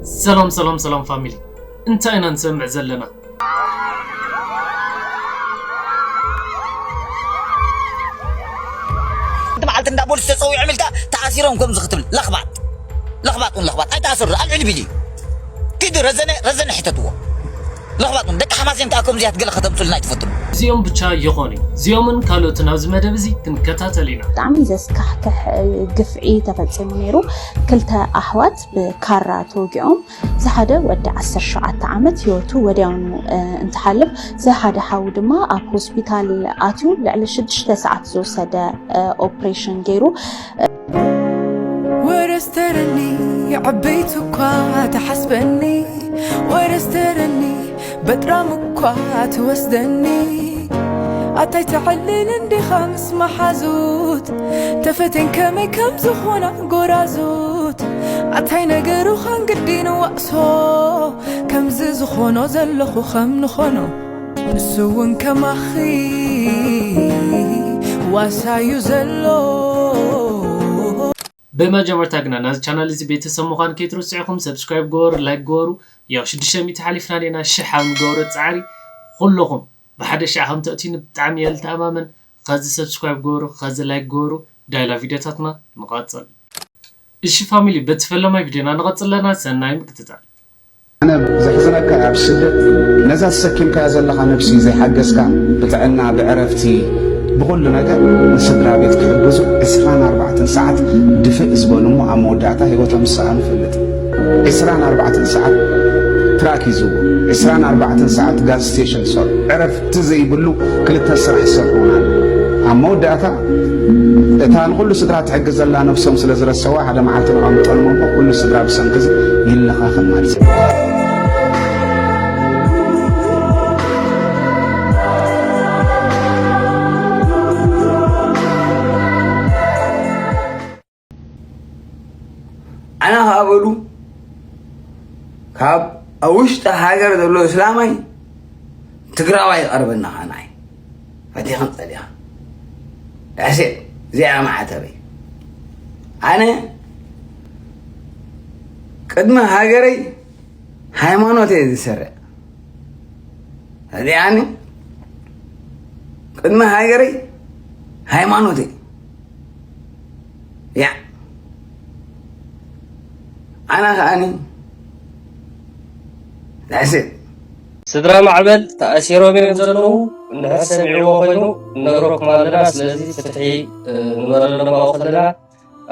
ሰላም ሰላም ሰላም ፋሚሊ፣ እንታይ ኢና ንሰምዕ ዘለና? መዓልቲ እንዳ ፖሊስ ተፀዊዖም ኢልካ ተኣሲሮም ከምዚ ክትብል ለኽባጥ ለኽባጥ እውን ለኽባጥ ኣይተኣሰሩ ኣልዕል ቢል እዩ። ኪዱ ረዘነ ረዘነ ሕተትዎ። ለኽባጥ እውን ደቂ ሓማሴን ከዓ ከምዚያት ገለ ከተምፁልና ኣይትፈትኑ። እዚኦም ብቻ ይኾኑ እዩ። እዚኦምን ካልኦትን ኣብዚ መደብ እዚ ክንከታተል ኢና። ብጣዕሚ ዘስካሕክሕ ግፍዒ ተፈፂሙ ነይሩ። ክልተ ኣሕዋት ብካራ ተወጊኦም ዝሓደ ወዲ ዓሰርተ ሸውዓተ ዓመት ህይወቱ ወዲያውኑ እንትሓልፍ፣ ዝሓደ ሓው ድማ ኣብ ሆስፒታል ኣትዩ ልዕሊ ሽዱሽተ ሰዓት ዝወሰደ ኦፕሬሽን ገይሩ። ወረስተረኒ የዓበይቱ እኳ ተሓስበኒ ወረስተረኒ በጥራም እኳ ትወስደኒ ኣታይ ተዕልል እንዲኻ ምስ መሓዙት ተፈቴን ከመይ ከም ዝኾና ጎራዙት ኣታይ ነገሩ ኻንግዲ ንዋእሶ ከምዚ ዝኾኖ ዘለኹ ከም ንኾኖ ንሱ እውን ከማኺ ዋሳዩ ዘሎ ብመጀመርታ ግና ናዚ ቻናል እዚ ቤተሰብ ምዃን ከይትርስዑ ኢኹም። ሰብስክራይብ ግበሩ፣ ላይክ ግበሩ። ያው ሽዱሽተ ሚእቲ ሓሊፍና ዲና ሽሕ ኣብ ንገብሮ ፃዕሪ ኩለኹም ብሓደ ሽዓ ከም ተእትዩኒ ብጣዕሚ እየ ልተኣማመን። ኸዚ ሰብስክራይብ ግበሩ፣ ኸዚ ላይክ ግበሩ። ዳይላ ቪድዮታትና ንቐፅል። እሺ ፋሚሊ፣ በቲ ፈለማይ ቪድዮና ንቐፅል ኣለና። ሰናይ ምክትታል። ኣነ ዘሕዝነካ ኣብ ስደት ነዛ ተሰኪምካያ ዘለኻ ነብሲ ዘይሓገዝካ ብጥዕና ብዕረፍቲ ብኹሉ ነገር ንስድራ ቤት ክሕግዙ ዕስራን ኣርባዕተን ሰዓት ድፍእ ዝበሉ እሞ ኣብ መወዳእታ ህይወቶም ዝሰኣኑ ፈልጥ። ዕስራን ኣርባዕተን ሰዓት ትራክ ይዝቡ፣ ዕስራን ኣርባዕተን ሰዓት ጋዝ ስቴሽን ዝሰርሑ ዕረፍቲ ዘይብሉ ክልተ ስራሕ ዝሰርሑ እውን ኣለዉ። ኣብ መወዳእታ እታ ንኹሉ ስድራ ትሕግዝ ዘላ ነብሶም ስለ ዝረሰዋ ሓደ መዓልቲ ንቐምጠሎም እሞ ኩሉ ስድራ ብሰንኪ እዚ ይለኻኸም ማለት እዩ። ኣነ ከኣ በሉ ካብ ኣብ ውሽጢ ሃገር ዘሎ እስላማይ ትግራዋይ ይቐርበና ከኣ ንዓይ ፈቲኽን ጸሊእኽን ዳሴ እዚኣ ማዕተበይ ኣነ ቅድሚ ሃገረይ ሃይማኖት እየ ዝሰርዕ ረዲኣኒ ቅድሚ ሃገረይ ሃይማኖት እየ ያ ኣና ከኣኒ ዳሴ ስድራ ማዕበል ተኣሲሮም እዮም ዘለዉ። እንድሕር ሰሚዕዎ ኮይኑ ንነግረኩም ኣለና። ስለዚ ፍትሒ ንበረሎም ኣብኡ ከለና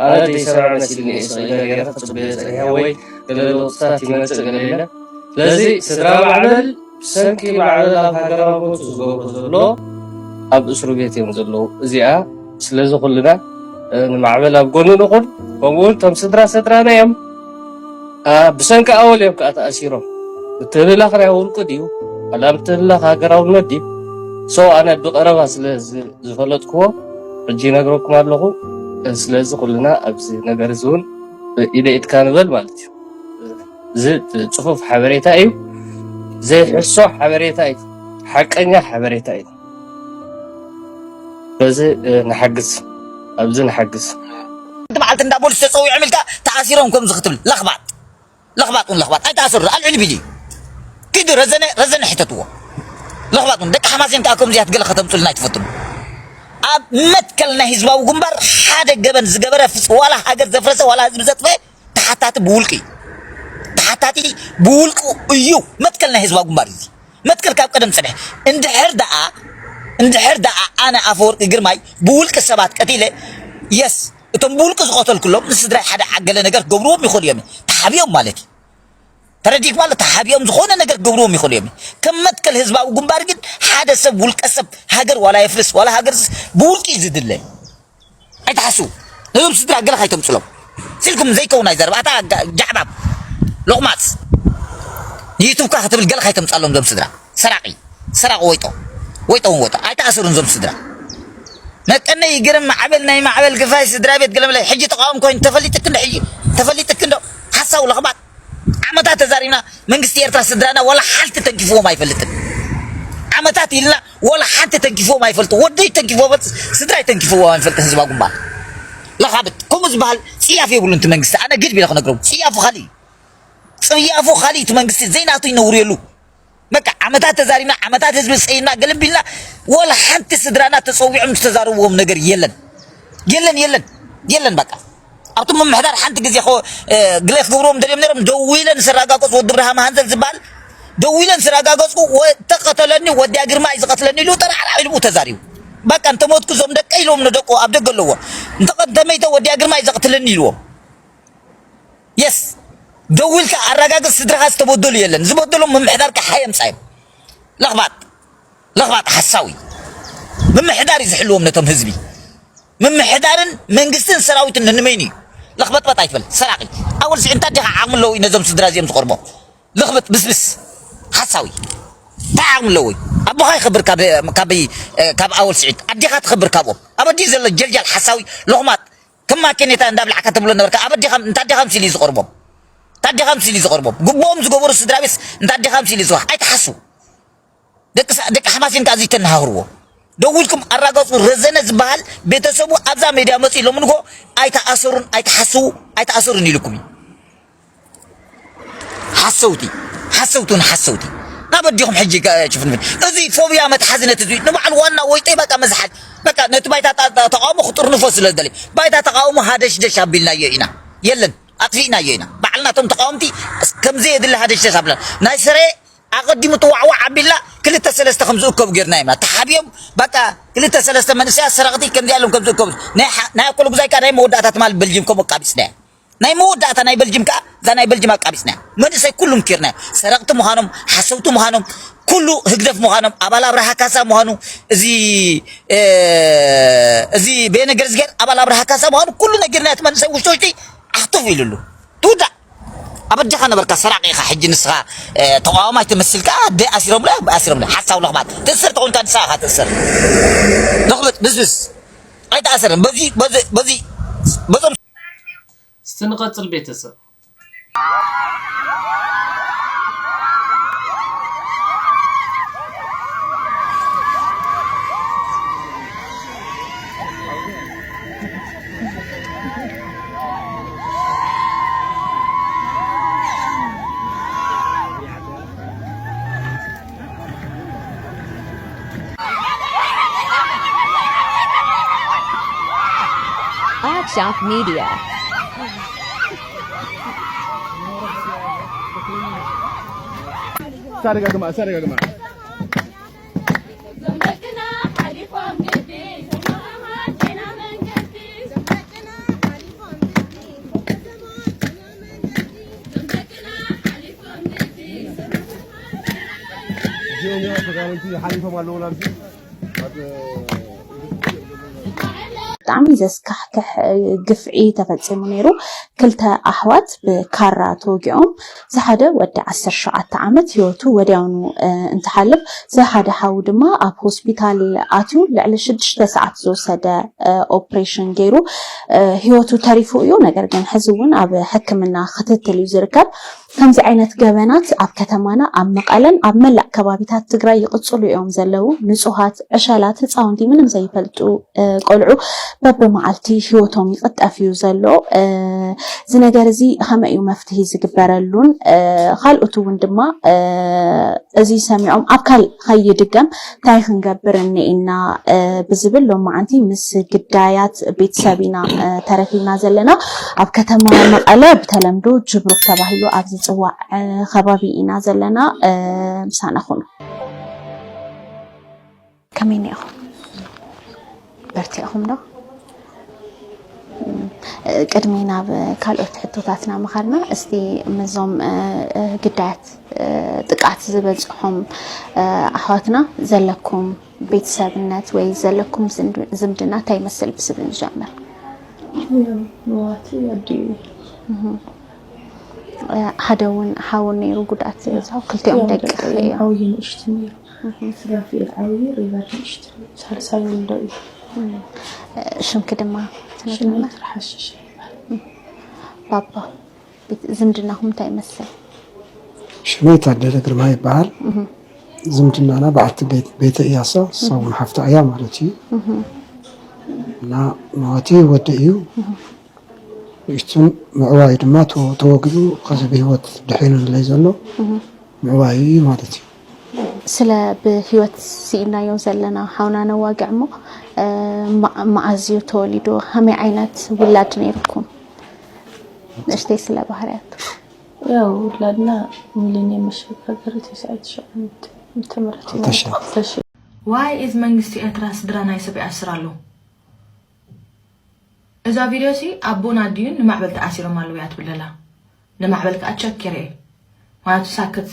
ኣነ ደይሰምዕ መሲሉኒ እየ ስቕ ኢለ ገይረ ክጽበዮ ጸኒሐ ወይ ገለ ለውጥታት ይመጽእ ገለ ኢለ። ስለዚ ስድራ ማዕበል ብሰንኪ ማዕበል ኣብ ሃገራዊ ቦቱ ዝገብሮ ዘሎ ኣብ እስሩ ቤት እዮም ዘለዉ። እዚኣ ስለዚ ኩልና ንማዕበል ኣብ ጎኑ ንኹን። ከምኡ እውን እቶም ስድራ ሰድራና እዮም። ብሰንኪ ኣወል እዮም ከዓ ተኣሲሮም። ምትህልላኽ ናይ ውልቂ ድዩ ዋላ ምትህልላኽ ሃገራውነት ድዩ? So ኣነ ብቐረባ ስለ ዝፈለጥክዎ ሕጂ ይነግረኩም ኣለኹ። ስለዚ ኩልና ኣብዚ ነገር እዚ እውን ኢደ ኢድካ ንበል ማለት እዩ። እዚ ፅፉፍ ሓበሬታ እዩ። ዘይሕሶ ሓበሬታ እዩ። ሓቀኛ ሓበሬታ እዩ። በዚ ንሓግዝ፣ ኣብዚ ንሓግዝ። ሓንቲ መዓልቲ እንዳ ፖሊስ ተፀዊዖም ኢልካ ተኣሲሮም ከምዚ ክትብል ለኽባጥ ለኽባጥ እውን ለኽባጥ ኣይተኣሰሩ ኣልዕል ቢል እዩ ኪዱ ረዘነ ረዘነ ሕተትዎ ለኽባጥ እውን ደቂ ሓማሴን ከዓ ከምዚያት ገለ ከተምፅልና ኣይትፈትኑ ኣብ መትከል ናይ ህዝባዊ ግንባር ሓደ ገበን ዝገበረ ዋላ ሃገር ዘፍረሰ ዋላ ህዝቢ ዘጥፈ ተሓታቲ ብውልቂ ተሓታቲ ብውልቁ እዩ መትከል ናይ ህዝባዊ ግንባር እዩ መትከል ካብ ቀደም ፅንሕ እንድሕር ደኣ እንድሕር ደኣ ኣነ ኣፈወርቂ ግርማይ ብውልቂ ሰባት ቀቲለ የስ እቶም ብውልቂ ዝቐተልኩሎም ንስድራይ ሓደ ዓገለ ነገር ክገብርዎም ይኽእሉ እዮም ተሓቢኦም ማለት እዩ ተረዲእኩም ኣሎ ተሓቢኦም ዝኾነ ነገር ክገብርዎም ይኽእሉ እዮም ከም መትከል ህዝባዊ ግንባር ግን ሓደ ሰብ ውልቀ ሰብ ሃገር ዋላ የፍርስ ዋላ ሃገር ብውልቂ እዩ ዝድለ ኣይትሓስቡ ነዞም ስድራ ገለ ካይተምፅሎም ሲልኩም ዘይከውን ኣይዘረብ ኣታ ጃዕባብ ሎቕማፅ ንዩቱብካ ክትብል ገለ ካይተምፃሎም ዞም ስድራ ሰራቂ ሰራቂ ወይጦ ወይጦ እውን ወጦ ኣይተኣሰሩን ዞም ስድራ መቀነይ ይግርም ማዕበል ናይ ማዕበል ክፋይ ስድራ ቤት ገለመለ ሕጂ ተቃወም ኮይኑ ተፈሊጥክ እንዶ ሕጂ ተፈሊጥክ እንዶ ሓሳው ለኽባጥ ዓመታት ተዛሪብና መንግስቲ ኤርትራ ስድራና ዋላ ሓንቲ ተንኪፍዎም ኣይፈልጥን ዓመታት ኢልና ዋላ ሓንቲ ተንኪፍዎም ኣይፈልጡ ወደይ ተንኪፍዎ ፈልጥ ስድራይ ተንኪፍዎም ኣይፈልጥ ህዝባ ጉንባር ለኻብት ከምኡ ዝበሃል ፅያፍ የብሉ እንት መንግስቲ ኣነ ግድ ቢለ ክነግረው ፅያፉ ካሊ ያፎ ካልእ መንግስቲ ዘይናቱ ይነውርየሉ። በቃ ዓመታት ተዛሪብና፣ ዓመታት ህዝቢ ሰይና ገለቢልና፣ ወላ ሓንቲ ስድራና ተጸዊዖም ዝተዛረብዎም ነገር የለን። የለን፣ የለን፣ የለን። በቃ ኣብቲ ምምሕዳር ሓንቲ ግዜ ኾ ግለ ክገብርዎም ደልዮም ነይሮም። ደዊለን ስራጋገጹ፣ ወዲ ብርሃም ሃንዘል ዝበሃል ደዊለን ስራጋገጹ። ተቐተለኒ፣ ወዲያ ግርማ እዩ ዝቐትለኒ ኢሉ ጠራዕራዕ ኢሉ ተዛሪቡ። በቃ እንተሞትኩ እዞም ደቀ ኢሎም ንደቁ ኣብ ደገ ኣለዎ፣ እንተመይተ ወዲያ ግርማ እዩ ዘቕትለኒ ኢልዎም። የስ፣ ደዊልካ ኣረጋግጽ። ስድራኻ ዝተበደሉ የለን፣ ዝበደሎም ምምሕዳር ከሓየምጻዮም። ለኽባጥ፣ ለኽባጥ ሓሳዊ። ምምሕዳር እዩ ዝሕልዎም ነቶም ህዝቢ። ምምሕዳርን መንግስትን ሰራዊትን ንንመይን እዩ። ለኽበጥበጥ ኣይትበል ሰራቂ። ኣወል ስዒድ እንታይ ዲኻ ዓቕሚ ኣለዎ እዩ ነዞም ስድራ እዚኦም ዝቐርቦም? ለኽበጥ ብስብስ ሓሳዊ። እንታይ ዓቕሚ ኣለዎ እዩ? ኣቦኻ ይኸብር ካብ ኣወል ስዒድ፣ ኣዴኻ ትኸብር ካብኦም። ኣበዲ ዘሎ ጀልጃል ሓሳዊ። ለኽማጥ። ከማኬኔታ እንዳብላዕካ ተብሎ ነበርካ። ኣበዲኻም እንታይ ዲኻም ሲሊ ዝቐርቦም? እንታይ ዲኻም ሲሊ ዝቐርቦም? ግብኦም ዝገበሩ ስድራ ቤትስ እንታይ ዲኻም ሲሊ ዝዋ ኣይትሓሱ። ደቂ ሓማሴን ከኣ ዘይተናሃርዎ። ደውልኩም ኣራጋጹ። ረዘነ ዝበሃል ቤተሰቡ ኣብዛ ሜድያ መጽኡ ኢሎም ንጎ ኣይተኣሰሩን ኣይተሓስዉ ኣይተኣሰሩን ኢልኩም እዩ። ሓሰውቲ ሓሰውቱን ሓሰውቲ ናበዲኹም ሕጂ ሽፍንፍን። እዚ ፎብያ መትሓዚ ነቲ ንባዕሉ ዋና ወይጦይ በቃ መዝሓል በቃ ነቲ ባይታ ተቃውሞ ክጥርንፎ ስለ ዝደለ ባይታ ተቃውሞ ሃደሽደሽ ኣቢልናዮ ኢና። የለን ኣጥፊእናዮ ኢና። ባዕልና እቶም ተቃወምቲ ከምዘየድሊ ሃደሽደሽ ኣብልና ናይ ስረ ኣቐዲሙ ጥዋዕዋዕ ኣቢልና ክልተ ሰለስተ ከም ዝእከቡ ጌርና ኢና። ተሓቢኦም በቃ ክልተ ሰለስተ መንእሰያት ሰረቕቲ ከምዚኣ ኢሎም ከም ዝእከቡ ናይ ኣኮሎ ጉዛይ ከኣ ናይ መወዳእታ ትማል በልጅም ከም ኣቃቢጽናያ። ናይ መወዳእታ ናይ በልጅም ከኣ እዛ ናይ በልጅም ኣቃቢጽናያ። መንእሰይ ኩሉም ኬርናዮ። ሰረቕቲ ምዃኖም፣ ሓሰውቲ ምዃኖም፣ ኩሉ ህግደፍ ምዃኖም፣ ኣባል ኣብርሃ ካሳ ምዃኑ፣ እዚ እዚ ቤነ ገርዝጌር ኣባል ኣብርሃ ካሳ ምዃኑ ኩሉ ነጊርናዮ። እቲ መንእሰይ ውሽጢ ውሽጢ ኣኽቱፍ ኢሉሉ ትውዳእ። ኣብ ኣዴኻ ነበርካ ሰራቂ ኢኻ። ሕጂ ንስኻ ተቃዋማይ ትመስል ከኣ ኣደ ኣሲሮምላ ኣሲሮምላ ሓሳብ ለኽባጥ ትእሰር ተኾንካ ንስኻ ኢኻ ትእሰር። ለኽበጥ ብስብስ ኣይተኣሰርን። በዚ በዚ በዚ በዞም እስቲ ንቐጽል ቤተሰብ። Action Media. ሳደጋግማ ሳደጋግማ ብጣዕሚ ዘስካሕክሕ ግፍዒ ተፈፂሙ ነይሩ። ክልተ ኣሕዋት ብካራ ተወጊኦም ዝሓደ ወዲ ዓሰርተ ሸውዓተ ዓመት ህይወቱ ወዲያውኑ እንትሓልፍ ዝሓደ ሓው ድማ ኣብ ሆስፒታል ኣትዩ ልዕሊ ሽዱሽተ ሰዓት ዝወሰደ ኦፕሬሽን ገይሩ ህይወቱ ተሪፉ እዩ። ነገር ግን ሕዚ እውን ኣብ ሕክምና ክትትል እዩ ዝርከብ። ከምዚ ዓይነት ገበናት ኣብ ከተማና ኣብ መቐለን ኣብ መላእ ከባቢታት ትግራይ ይቕፅሉ እዮም ዘለዉ። ንፁሃት፣ ዕሸላት፣ ህፃውንቲ፣ ምንም ዘይፈልጡ ቆልዑ በብመዓልቲ ህይወቶም ይቕጠፍ እዩ ዘሎ። እዚ ነገር እዚ ከመይ እዩ መፍትሒ ዝግበረሉን ካልኦት እውን ድማ እዚ ሰሚዖም ኣብ ካልእ ከይድገም እንታይ ክንገብር እኒኤና ብዝብል ሎማዓንቲ ምስ ግዳያት ቤተሰብ ኢና ተረኪብና ዘለና። ኣብ ከተማ መቐለ ብተለምዶ ጅብሩክ ተባሂሉ ኣብ ዝፅዋዕ ከባቢ ኢና ዘለና። ምሳና ኩኑ። ከመይ እኒኢኹም? በርቲዕኹም ዶ? ቅድሚ ናብ ካልኦት ሕቶታትና ምኻድና እስቲ ምስዞም ግዳያት ጥቃት ዝበፅሖም ኣሕዋትና ዘለኩም ቤተሰብነት ወይ ዘለኩም ዝምድና እንታይ ይመስል ብዝብል ንጀምር። መዋቲ ኣዲኡ እዩ። ሓደ እውን ሓውን ነይሩ ጉድኣት ዝበፅሖ ክልቲኦም ደቂ እዮም። ዓብዪ ንእሽቲ ነይሩ። ሱራፌል ዓብዪ ሪቨር ንእሽቲ ሳልሳይ ወልዶ እዩ። ሽምኪ ድማ ሽመይ ትርሓስ ሽሻይ ይባል። ባባ ዝምድናኹም እንታይ ይመስል? ሽመይ ታደለ ግርማ ይበሃል። ዝምድናና በዓልቲ ቤተ እያሳ እሳ እውን ሓፍታ እያ ማለት እዩ። እና መዋቲ ወዲ እዩ። ንእሽቱን ምዕባይ ድማ ተወ- ተወጊዱ ከዚ ብህይወት ድሒኑ ዝለይ ዘሎ ምዕባይ እዩ ማለት እዩ። ስለ ብህይወት ስኢናዮ ዘለና ሓውና ነዋግዕ እሞ እ፣ ማ- መዓዝ እዩ ተወሊዱ? ከመይ ዓይነት ውላድ ነይርኩም? ንእሽተይ ስለ ባህርያቱ። ያው ውላድና ሚሊኒየም መሸጋገሪ ተስዓት ሸዓተ ዓመተ ምህረት እዩ ማለት ተሸ- ነው። ተሸ- ዋይ ኢዝ መንግስቲ ኤርትራ ስድራ ናይ ሰብ ይኣስር ኣሎ? እዛ ቪድዮ ሲ ኣቦን ኣዲኡን ንማዕበል ተኣሲሮም ኣለዉ እያ ትብል ዘላ። ንማዕበል ከዓ ቸክ ይርኤ። ምክንያቱ ሳክት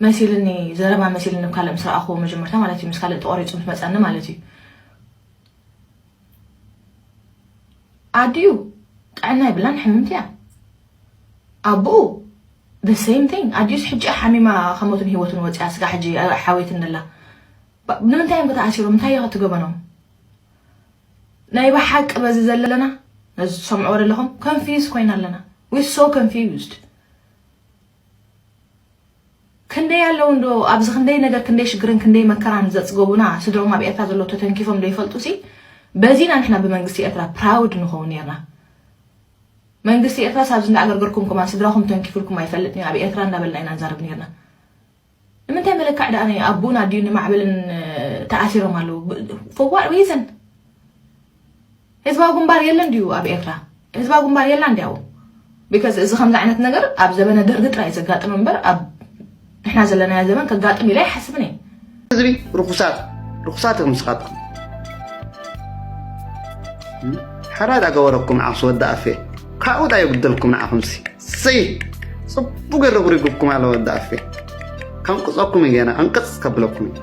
መሲልኒ፣ ዘረባ መሲልኒ፣ ካልእ ምስ ረኣኹዎ መጀመርታ ማለት እዩ፣ ምስ ካልእ ተቆሪፁ ምስ መፀኒ ማለት እዩ። ኣዲኡ ጥዕና የብላን፣ ሕምምቲ እያ። ኣቦኡ the same thing። ኣዲኡስ ሕጂ ሓሚማ ከሞትን ህይወትን ወፂኣ ስጋ ሕጂ ሓወይትን ደላ። ባ- ንምንታይ እዮም ተኣሲሮም? እንታይ እየ ትገበኖም? ናይ ብሓቂ በዚ ዘለና ነዚ ትሰምዕዎ ዘለኹም confused ኮይና ኣለና። We so confused። ክንደይ ኣለዉ እንዶ ኣብዚ ክንደይ ነገር ክንደይ ሽግርን ክንደይ መከራን ዘፅገቡና ስድሮም ኣብ ኤርትራ ዘለዉ ተተንኪፎም ዶ ይፈልጡ ሲ በዚና ንሕና ብመንግስቲ ኤርትራ proud ንኸውን ነርና። መንግስቲ ኤርትራ ሳብዚ እንዳኣገርገርኩም ከማን ስድራኹም ተንኪፉልኩም ኣይፈልጥን እዩ ኣብ ኤርትራ እንዳበልና ኢና ንዛረብ ነርና። ንምንታይ መለካዕ ደኣ ናይ ኣቡን ኣዲኡ ንማዕበልን ተኣሲሮም ኣለዉ? For what reason? ህዝባዊ ግንባር የለን ድዩ ኣብ ኤርትራ? ህዝባዊ ግንባር የላን ድያው? Because እዚ ከምዚ ዓይነት ነገር ኣብ ዘበነ ደርጊ ጥራይ ዘጋጥም እምበር ኣብ ንሕና ዘለናዮ ዘበን ከጋጥም ኢለ ኣይሓስብን እየ። ህዝቢ ርኩሳት ርኩሳት ኢኹም ንስኻትኩም። ሓራ ዳገበረኩም ንዓኹምሲ ወዲ ኣፌ ካብኡ ዳ የጉደልኩም ንዓኹምሲ። ሰይ ጽቡቅ ገይሩ ረጉሪጉኩም ኣሎ ወዲ ኣፌ። ከንቅጸኩም እዩ ገና ቀንቅጽ ከብለኩም እዩ።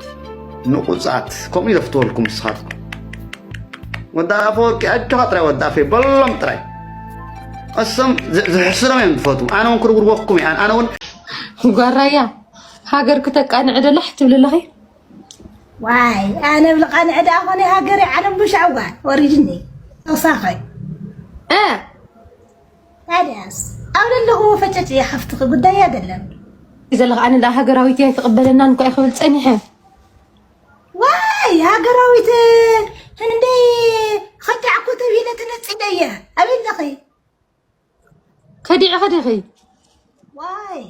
ንቁጻት ከምኡ ይለፍትወልኩም ንስኻትኩም። ወዲ ኣፈወርቂ ኣጆኻ ጥራይ ወዲ ኣፌ በሎም ጥራይ። እሶም ዝ- ዝሕስሮም እዮም ዝፈትዉ። ኣነ እውን ክርጉርጎኩም እየ። ኣነ እውን ጓራያ ሃገር ክተቃንዕ ደላሕ ትብል ኣለኺ። ዋይ ኣነ ብልቃንዕ ደኣ ኾነ ሃገር ዓለም ብሻዕዋ ወሪድኒ ተሳኸይ እ ታዲያስ ኣብ ለለኹዎ ፈጨጭ እየ ሓፍትኺ ጉዳይ ኣይደለም ዘለኻ ኣነ ደኣ ሃገራዊት እያ ኣይትቕበለናን እኳ ክብል ጸኒሐ። ዋይ ሃገራዊት ህንደይ ኸዳዕኩ ተብሂለ ተነጺለ እየ ኣበይ ኣለኺ ከዲዕኺ ዲኺ? ዋይ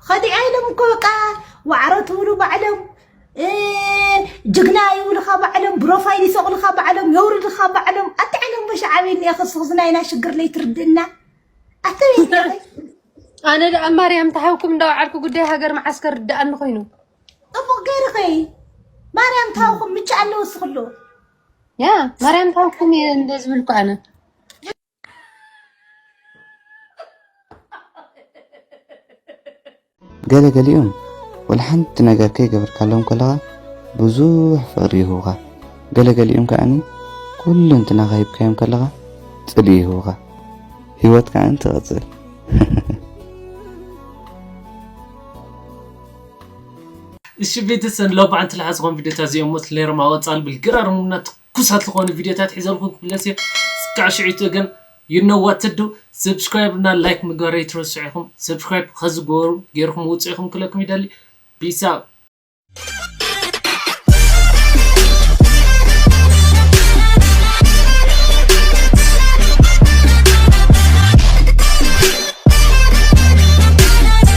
ኸዲዓ ኢሎም እኮ በቃ ዋዕሮ ትብሉ ባዕሎም እ፣ ጅግና ይብልኻ ባዕሎም ብሮፋይል ይሰቕልኻ ባዕሎም የውርድኻ ባዕሎም ኣታ ዓለም በሻ ዓበይ እኒኣ ክስኽስ ናይና ሽግር ለይትርድእና ኣተበይ ኣነ ደኣ ማርያም ተሃውኩም እንዳወዓልኩ ጉዳይ ሃገር መዓስከር ርድኣኒ ኮይኑ ፅቡቕ ገይርኸይ ማርያም ታውኹም ምቻ ኣለዎ ስኽሎ ያ ማርያም ታውኩም እየ እንደ ዝብልኩ ኣነ ገለ ገሊኦም ወላ ሓንቲ ነገር ከይገበርካሎም ከለኻ ብዙሕ ፍቕሪ ይህቡኻ። ገለ ገሊኦም ከኣኒ ኩሉ እንትናኻ ሂብካዮም ከለኻ ጽልኢ ይህቡኻ። ህይወት ከኣኒ ትቕጽል። እሺ ቤተሰብ ለባዕንቲ ልሓዝኾም ቪዲዮታት እዚኦም ሞት ሌርማ ወፃል ብልግራር ሙና ትኩሳት ዝኾኑ ቪዲዮታት ሒዘልኩም ክምለስ እየ። እስካዕ ሽዑ ግን you know what to do። Subscribe እና like ምግባር ኣይትረስዑ ኢኹም። Subscribe ከዚ ገሩ ገይርኩም ውፅኡ ኢኹም ክለኩም ይደሊ። Peace out።